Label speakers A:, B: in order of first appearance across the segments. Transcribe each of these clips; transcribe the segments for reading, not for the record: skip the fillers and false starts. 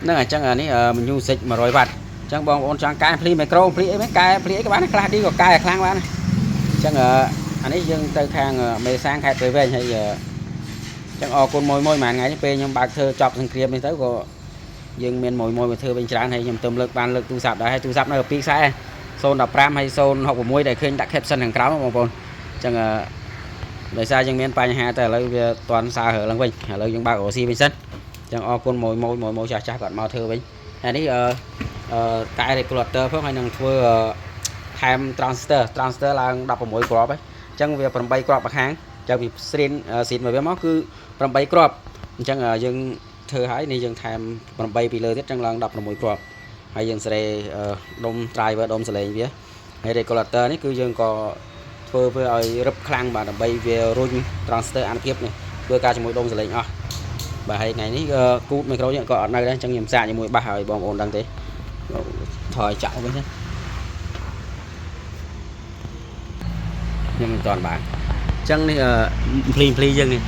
A: ហ្នឹងអញ្ចឹងអានេះ music 100វ៉ាត់អញ្ចឹងបងប្អូនចង់កែភ្លីមីក្រូភ្លីអីមែនកែភ្លីអីក៏បានខ្លះឌីក៏កែខ្លាំងបានអញ្ចឹងអានេះយើងទៅខាងមេសាងខេត្តព្រៃវែងហើយអញ្ចឹងអរគុណមួយមួយមួយថ្ងៃនេះពេលខ្ញុំបើកធ្វើចប់សង្គ្រាមនេះទៅក៏យើងមានមួយមួយមកធ្វើវិញច្រើនហើយខ្ញុំទៅលើកបានលើកទូរស័ព្ទដែរហើយទូរស័ព្ទនៅពីរខ្សែ015ហើយ066ដែលឃើញដាក់ caption ខាងក្រោមបងប្អូនអញ្ចឹងដោយសារយើងមានបញ្ហាតែឥឡូវវាតន់សាររើឡើងវិញឥឡូវយើងបើក OC វិញសិនអញ្ចឹងអរគុណមួយមួយមួយមួយចាស់ចាស់គាត់មកធ្វើវិញហើយនេះអឺអឺកែ regulator ផងហើយនឹងធ្វើថែម transistor ឡើង16គ្រាប់ហើយអញ្ចឹងវា8គ្រាប់ម្ខាងអញ្ចឹងវាស្រៀនស៊ីនមកវាមកគឺ8គ្រាប់អញ្ចឹងយើងធ្វើហើយនេះយើងថែម8ពីលើទៀតអញ្ចឹងឡើង16គ្រាប់ហើយយើងសេរីដុំ driver ដុំសលេងវាហើយ regulator នេះគឺយើងក៏ធ្វើធ្វើឲ្យរឹបខ្លាំងបាទដើម្បីវារុញ transistor អានុភាពនេះធ្វើការជាមួយដុំសលេងអស់បាទហើយថ្ងៃនេះគូតមីក្រូយើងក៏អត់នៅដែរអញ្ចឹងខ្ញុំសាកជាមួយបាសឲ្យបងប្អូនដឹងទេថយចាក់វិញខ្ញុំមិនតាន់បានអញ្ចឹងនេះភ្លីភ្លីយើងនេះ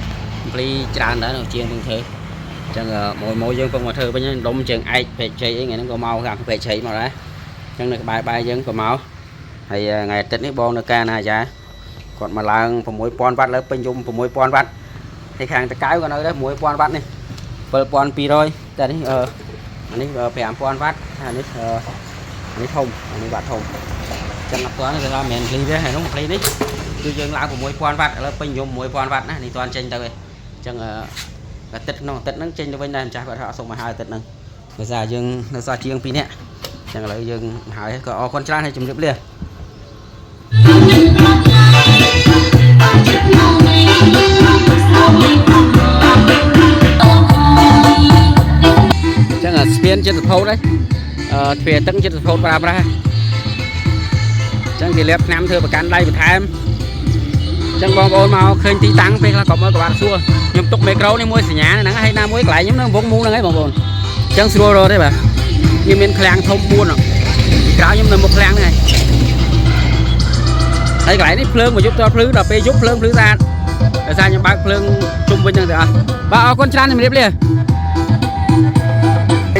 A: ភ្លីច្រើនដែរនៅជាងនឹងធ្វើអញ្ចឹងមួយមួយយើងពងមកធ្វើវិញដុំជើងឯកពេកជ័យអីថ្ងៃហ្នឹងក៏មកខាងពេកជ័យមកដែរអញ្ចឹងនៅក្បែរបែរយើងក៏មកហើយថ្ងៃអាទិត្យនេះបងនៅកាណាអាចាគាត់មកឡើង6000វ៉ាត់លើពេញយំ6000វ៉ាត់ហើយខាងតកៅក៏នៅដែរ6000វ៉ាត់នេះ7200តែនេះអឺអានេះ5000វ៉ាត់អានេះអានេះធំអានេះវ៉ាត់ធំចឹងអត់ទាន់គេថាមិនមែនភ្លីទេហើយនោះភ្លីនេះគឺយើងឡើង6000វ៉ាត់ឥឡូវពេញយំ6000វ៉ាត់ណានេះទាន់ចេញទៅទេអញ្ចឹងអាទិត្យក្នុងអាទិត្យហ្នឹងចេញទៅវិញដែរម្ចាស់គាត់ថាអត់សុំមកហើយអាទិត្យហ្នឹងដោយសារយើងនៅសល់ជាង2នាក់អញ្ចឹងឥឡូវយើងហើយក៏អរគុណច្រើនហើយជម្រាបលា អញ្ចឹងស្ពានចិត្តសភោតហើយអឺទ្វារទឹកចិត្តសភោតប្រើប្រាស់អញ្ចឹងគេលាបថ្នាំធ្វើប្រកាន់ដៃបន្ថែមអញ្ចឹងបងប្អូនមកឃើញទីតាំងពេលខ្លះក៏មើលក៏បានសួរខ្ញុំទុកមីក្រូនេះមួយសញ្ញាហ្នឹងហើយណាមួយកន្លែងខ្ញុំនៅវងមូលហ្នឹងឯងបងប្អូនអញ្ចឹងស្រួលរត់ទេបាទខ្ញុំមានឃ្លាំងធំ4ពីក្រោយខ្ញុំនៅមុខឃ្លាំងហ្នឹងឯងហើយកន្លែងនេះភ្លើងមកយប់តភ្លឺដល់ពេលយប់ភ្លើងភ្លឺស្អាតដោយសារខ្ញុំបើកភ្លើងជុំវិញហ្នឹងទាំងអស់បាទអរគុណច្រើនជំរាបលា តិ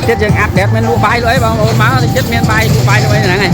A: ចទៀតយើង update មានលក់បាយលក់អីបងប្អូនមកតិចទៀតមានបាយលក់បាយលក់អីហ្នឹងហើយ